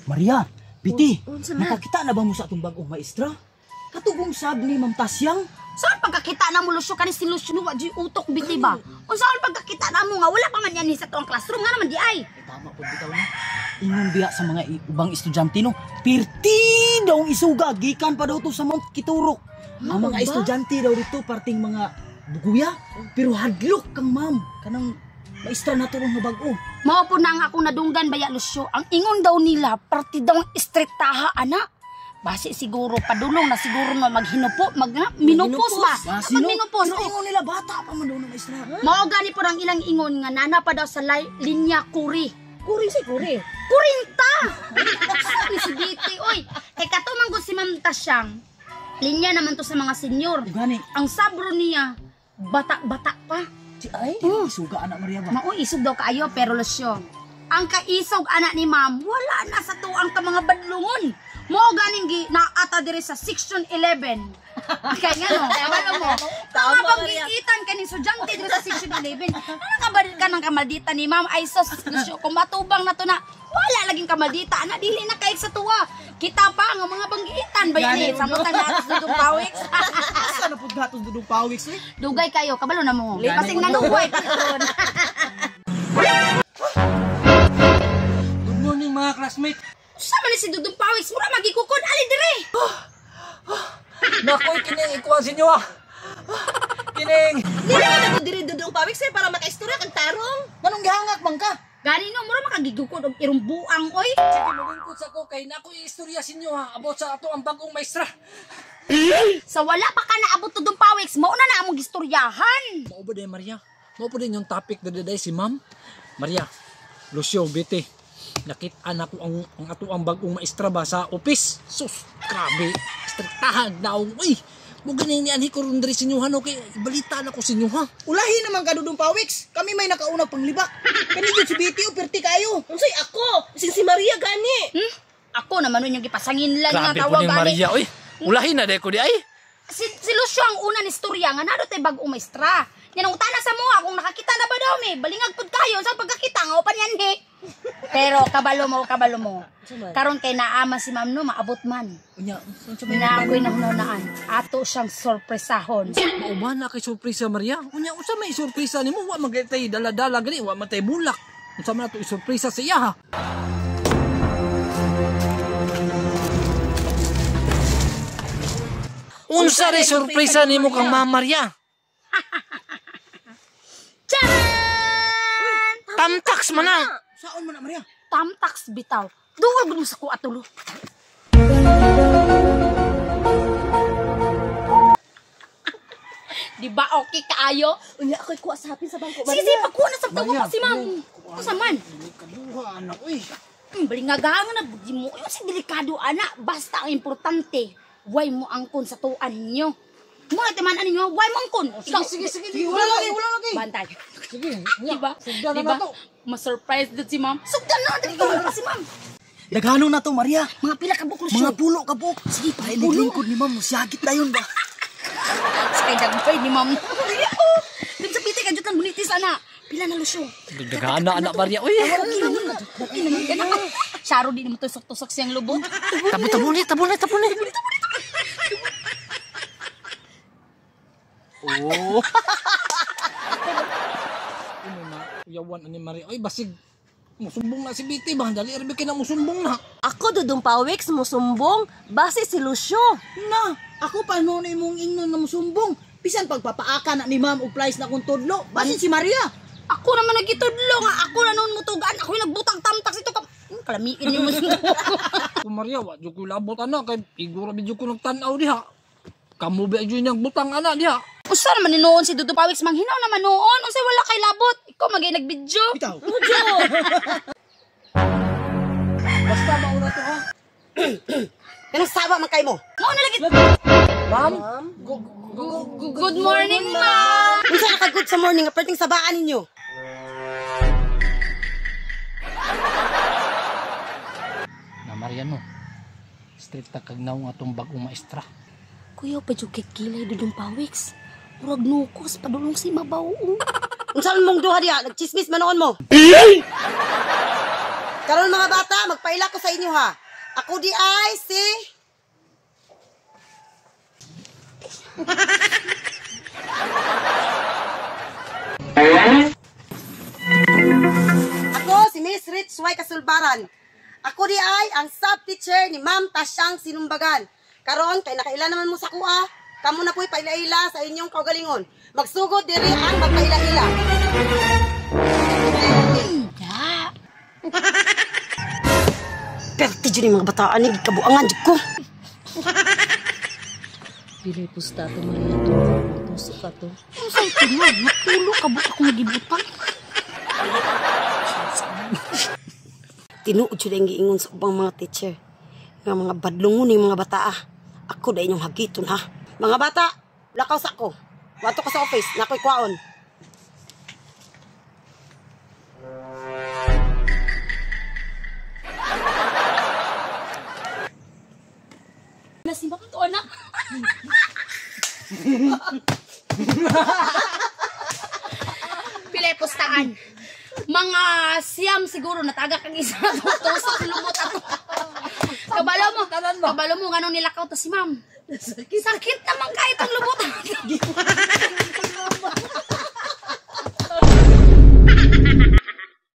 Maria, Biti, Unsa man? nakakita na ba mo sa atong bagong maestra? Katugong sab ni Ma'am Tasyang. Saan pagkakita na mo Lucio kani si Lucio wa di utok biti ba? Unsaon pagkakita na mo nga wala pa man yan sa tuang classroom nga naman di ay. Eh, tama po bitaw no. Ingon biya sa mga ubang estudyante no. Pirti daw ang isuga gikan pa daw to sa Mount Kiturok. Ang mga estudyante daw dito parting mga buguya pero hadlok kang ma'am kanang maestra na nga bag-o. Mao po na nga akong nadunggan baya Lucio. Ang ingon daw nila parte daw ang istriktaha ana. Basi siguro padulong na siguro na maghinupo, mag minupos ba? Basi, no? Magminupos. Pero ingon nila bata pa man daw na maestra. Mao gani po ang ilang ingon nga nana pa daw sa linya kuri. Kuri si kuri. Kurinta! Sabi si BT, oy. Kay kato man gud si Ma'am Tasyang. Linya naman to sa mga senyor. Gani. Ang sabro niya, bata-bata pa. Si ay, isuga anak Maria ba? Mao isog daw kaayo pero Lucio. Ang kaisog anak ni Ma'am, wala na sa tuang ka mga badlungon. Mao ganing gi naata diri sa section 11. Kaya nga no, kabalo mo. Tama paggiitan kaning estudyante diri sa section 11. Ano ka ba ka ng kamaldita ni Ma'am? Ay sus, Lucio, kung matubang na to na wala laging kamaldita ana dili na kaig sa tuwa. Kita pa ang mga banggiitan ba yun eh. Samot na atos dudong pawiks. Asa na pud gatos dudong pawiks eh? Dugay kayo, kabalo na mo. Kasing naluway pa ron. Good morning mga classmate. Sa man ni si Dudong Pawiks, mura magikukod ali dire. Nakoy kining ikuan sa inyo ah. Kining. Dili na ko diri Dudong Pawiks eh para makaistorya kag tarong. Manong gihangak man ka? Gani no, mura makagigukod og irong buang oy. Sige malingkod sa ko kay nakoy istorya sa inyo ha about sa ato ang bagong maestra. Sa wala pa ka naabot Dudong Pawiks, mao na na among gistoryahan. Mao ba day Maria? Mao po din yung topic na day si Ma'am Maria. Lucio Bete. Nakita na ko ang ato ang bagong maestra ba sa office. Sus, grabe. Striktahan naong uy. Mo ganing ni anhi ko ron diri sa inyo ha no kay balita na ko sa inyo ha. Ulahi naman ka Dudong Pawiks. Kami may nakaunang panglibak. Kani jud si Biti o perti kayo. Unsay ako? Sing si Maria gani. Hmm? Ako naman nun yung gipasangin lang nga Grabe po tawag ni gani. Maria uy. Ulahi na day ko di ay. Si Lucio ang una ni istorya nga nado tay bag-ong maestra. Nya nang utana sa mo kung nakakita na ba daw mi, balingag pud kayo sa pagkakita nga upan yan he. Pero kabalo mo, kabalo mo. Karon kay naama si Ma'am no, maabot man. Unya, unsa may Na ako'y nahunahunaan. Ato siyang sorpresahon. Mao ba na kay surpresa Maria? Unya unsa may surpresa nimo? Wa man tay dala-dala gani, wa man tay bulak. Unsa man ato isurpresa sa iya ha? Unsa ray surpresa nimo kang Ma'am Maria? Charan! Tamtax man na. Saon man na Maria? Tamtax bitaw. Duol gud mo sa kuha tulo. Di ba okay kaayo? Unya ako'y kuha sa hapin sa bangko Sige, sige, pagkuha na sa tawa pa si Ma'am. Unsa man? Kaduha anak uy. Balingagaan na di mo. Yung sa delikado ana, basta ang importante, way mo angkon sa tuan ninyo. Mo na timan ninyo, way mo angkon. Ikaw, Sige sige Sige, wala lagi, wala lagi. Bantay. Sige. Diba? Sugdan na Diba? nato. Ma-surprise dito si Ma'am. Sugdan na, dali ka si Ma'am. Daghano na to Maria. Mga pila ka buk, Lucio. Mga pulo ka buok. Sige, para lingkod ni Ma'am, siyagit dayon ba? Sa kay dagboy ni Ma'am. Oh, dun sa piti ka jud lang bunitis ana. Pila na Lucio. Dagana anak Maria uy. Okay na man. Okay na man. Saro di mo tusok-tusok siyang lubot. Tabo tabo ni, tabo ni, tabo ni. Oh. Ano na, uyawan ani Maria. Oy, basig musumbong na si BT ba? Dali ra kay na musumbong na. Ako Dudong Pawiks musumbong base si Lucio. Na, ako pa noon imong ingnon nga musumbong. Bisan pagpapaaka na ni Ma'am og flies na kong tudlo. Basin si Maria. Ako naman nagitudlo nga ako na noon mutugaan. Ako yung nagbutang tamtax ito ka. Kalamiin niyo mo. Ako Maria, wa jud ko labot ana kay igura bidyo ko nagtan-aw diha. Kamo ba jud nang butang ana diha? Usa naman ni noon si Dudong Pawiks manghinaw naman noon. Unsay wala kay labot. Ikaw magay nagbidyo. Bitaw. Basta mauna to ha. Kanang saba man kay mo. Mao na lagi. Ma'am, Good morning, ma'am. Unsa ka good sa morning nga perting sabaan ninyo? Na Maria no. Straight ta kag naong atong bagong maestra. Kuya pa jud kay kilay Dudong Pawiks. Murag nukos padulong si mabaw. Unsa man mong duha diha? Nagchismis man noon mo. Karon mga bata, magpaila ko sa inyo ha. Ako di ay si Ako si Miss Rich Y. Kasulbaran. Ako di ay ang sub-teacher ni Ma'am Tasyang Sinumbagan. Karon kay nakaila naman mo sa kuha. Kamo na po'y paila-ila sa inyong kaugalingon. Magsugod diri ang magpaila-ila. Perti dyan yung mga bataan ni kabuangan jud ko. Pilay pusta to Maria to. Tusok ka to. Unsay tingog, natulo ka buta akong gibutang. Tinuod jud ang giingon sa ubang mga teacher. Nga mga badlongon ni mga bata ah. Ako da inyong hagiton ha. Mga bata, lakaw sa ako. Wato ka sa office, nakoy kwaon. Na si ma'am to anak. Pilay pustahan. Mga siyam siguro nataga kang isa tusok lumot ato. Kabalo mo, kabalo mo nganong nilakaw to si ma'am. Sakit naman kahit ang lumot.